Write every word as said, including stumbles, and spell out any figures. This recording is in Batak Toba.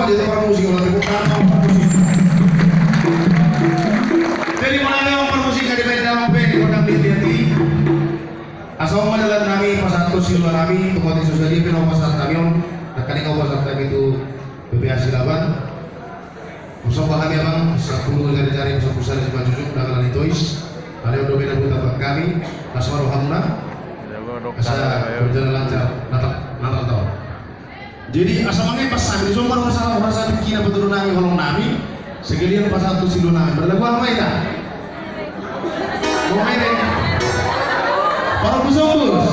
Jadi parmusik, ora tepuk tangan, parmusik. Jadi, mauliate ma parmusik, na dibaen damang pe di gondang ni hita i. Asa on ma dalan nami pasahat tu silua nami, tu kote susa dia pe na pasahat nami on, na kaning pasahat nami tu B P H Silaban. Husomba hami, Amang, sampulu jari-jari, sampulu sada simanjujung, dangka na nitois. Alai on dope na hutambahon hami, las ma rohamuna. Asa berjalan lancar Natal, Natal ta on. Jadi, asa mangepas hami, husomba roha, salam roha, salam kina paturu nami, holong nami. Sekalian pasahat tu silua nami. Marlagu aha ma hita? Mau main, eh? Parompu sombus.